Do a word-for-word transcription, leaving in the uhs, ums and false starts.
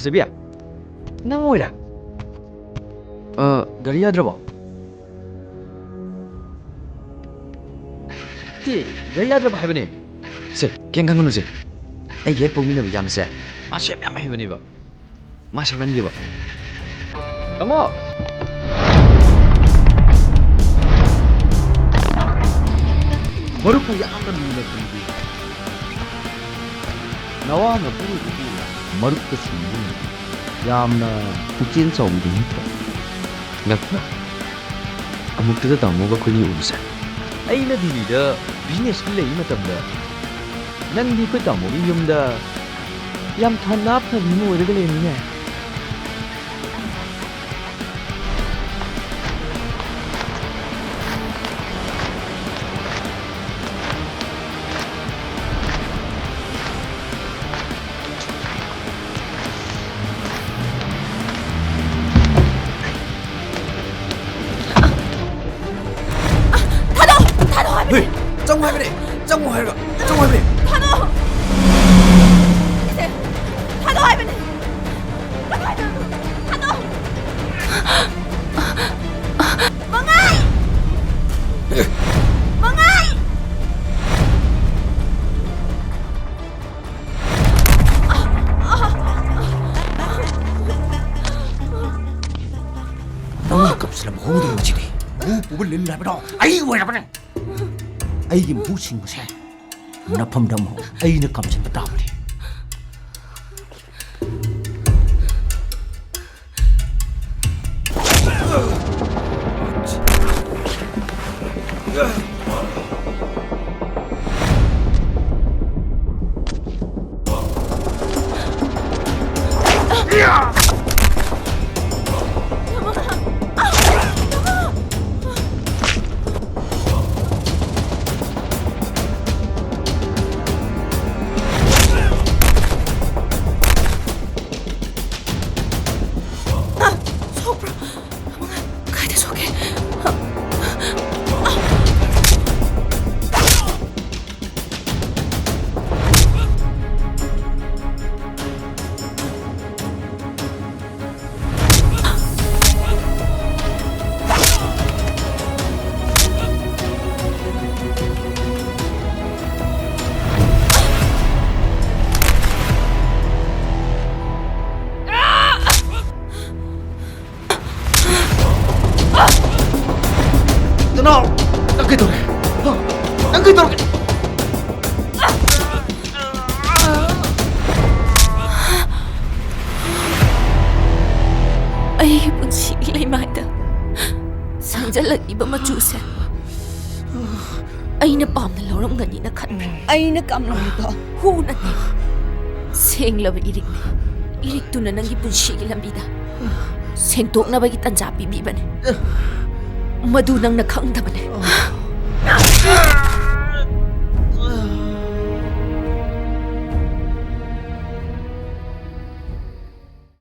ꯆꯦꯕꯤ, ꯅꯪ ꯑꯣꯏꯔꯦ? ꯑ, ꯒꯥꯔꯤ ꯌꯥꯗ꯭ꯔꯕꯣ? ꯇꯤ, ꯒꯥꯔꯤ ꯌꯥꯗ꯭ꯔꯕ ꯍꯥꯏꯕꯅꯦ꯫ ꯁꯦ, ꯀꯩꯝ ꯈꯟꯒꯅꯨꯁꯦ꯫ ꯑꯩꯒꯤ ꯍꯦꯛ ꯄꯣꯛꯃꯤꯟꯅꯕ ꯏꯌꯥꯝꯕꯁꯦ, ꯃꯥꯁꯨ ꯌꯥꯝ ꯌꯥꯝ ꯍꯩꯕꯅꯦꯕ꯫ ꯃꯥ ꯁꯦꯝꯍꯟꯒꯦꯕ꯫ ꯇꯥꯃꯣ! ꯃꯔꯨꯞꯄꯨ ꯌꯥꯝꯅ ꯂꯨꯅ ꯈꯟꯕꯤ꯫ ꯅꯋꯥꯅ ꯄꯨꯔꯤꯕꯕꯨ ꯃꯔꯨꯞꯇ ꯁꯤꯟꯅꯕ ꯌꯥꯝꯅ ꯄꯨꯛꯆꯦꯜ ꯆꯥꯎꯕꯗꯤ ꯅꯠꯇ꯭ꯔꯣ? ꯉꯛꯄ꯭ꯔꯥ? ꯑꯃꯨꯛꯇꯗ ꯇꯥꯃꯣꯒ ꯑꯩꯈꯣꯏꯅꯤ ꯎꯕꯁꯦ꯫ ꯑꯩꯅ ꯗꯤꯜꯂꯤꯗ ꯕꯤꯖꯤꯅꯦꯁꯀꯤ ꯂꯩꯔꯤ ꯃꯇꯝꯗ ꯅꯪꯗꯤ ꯑꯩꯈꯣꯏ ꯇꯥꯃꯣꯒꯤ ꯌꯨꯝꯗ ꯌꯥꯝ ꯊꯧꯅꯥ ꯐꯕꯤ ꯑꯃ ꯑꯣꯏꯔꯒ ꯂꯩꯔꯝꯃꯤꯅꯦ꯫ ꯊꯥꯗꯣꯛ! ꯊꯥꯗꯣꯛ ꯍꯥꯏꯕꯅꯦ! ꯍꯦ! ꯆꯪꯉꯨ ꯍꯥꯏꯕꯅꯦ! ꯆꯪꯉꯨ ꯍꯥꯏꯔꯒ! ꯆꯪꯉꯨ ꯍꯥꯏꯕꯅꯦ! ꯊꯥꯗꯣꯛ! ꯏꯆꯦ, ꯊꯥꯗꯣꯛ ꯍꯥꯏꯕꯅꯦ! ꯀꯗꯥꯏꯗꯅꯣ? ꯊꯥꯗꯣꯛ! ꯃꯉꯥꯜ! ꯃꯉꯥꯜ! ꯅꯪꯅ ꯀꯞꯁꯤꯜꯂ ꯃꯍꯨꯗꯨ ꯅꯨꯡꯁꯤꯗꯦ꯫ ꯃꯍꯨ ꯄꯨꯕ ꯂꯤꯟ ꯍꯥꯏꯕꯗꯣ ꯑꯩ ꯑꯣꯏꯔꯕꯅꯦ꯫ ꯑꯩꯒꯤ ꯃꯍꯨ ꯁꯤꯡꯕꯁꯦ ꯅꯐꯝꯗ ꯑꯃꯨꯛ ꯑꯩꯅ ꯀꯝꯁꯤꯟꯕ ꯇꯥꯕꯅꯤ꯫ ꯁꯣꯛꯄ꯭ꯔꯣ? ꯀꯥꯏꯗ ꯁꯣꯛꯀꯦ? ꯅꯥꯎ! ꯅꯪ ꯀꯩꯗꯧꯔꯦ? ꯍꯥ? ꯅꯪ ꯀꯩꯗꯧꯔꯒꯦ? ꯑꯩꯒꯤ ꯄꯨꯟꯁꯤꯒꯤ ꯂꯩꯃꯥꯏꯗ ꯁꯪꯖꯜꯂꯛꯂꯤꯕ ꯃꯆꯨꯁꯦ ꯑꯩꯅ ꯄꯥꯝꯅ ꯂꯧꯔꯝꯒꯅꯤꯅ ꯈꯟꯕ꯭ꯔꯥ? ꯑꯩꯅ ꯀꯝꯂꯝꯃꯤꯕ ꯍꯨ ꯅꯠꯇꯦ, ꯁꯦꯡꯂꯕ ꯏꯔꯤꯛꯅꯤ꯫ ꯏꯔꯤꯛꯇꯨꯅ ꯅꯪꯒꯤ ꯄꯨꯟꯁꯤꯒꯤ ꯂꯝꯕꯤꯗ ꯁꯦꯡꯗꯣꯛꯅꯕꯒꯤ ꯇꯟꯖꯥ ꯄꯤꯕꯤꯕꯅꯤ꯫ ꯃꯗꯨ ꯅꯪꯅ ꯈꯪꯗꯕꯅꯤ꯫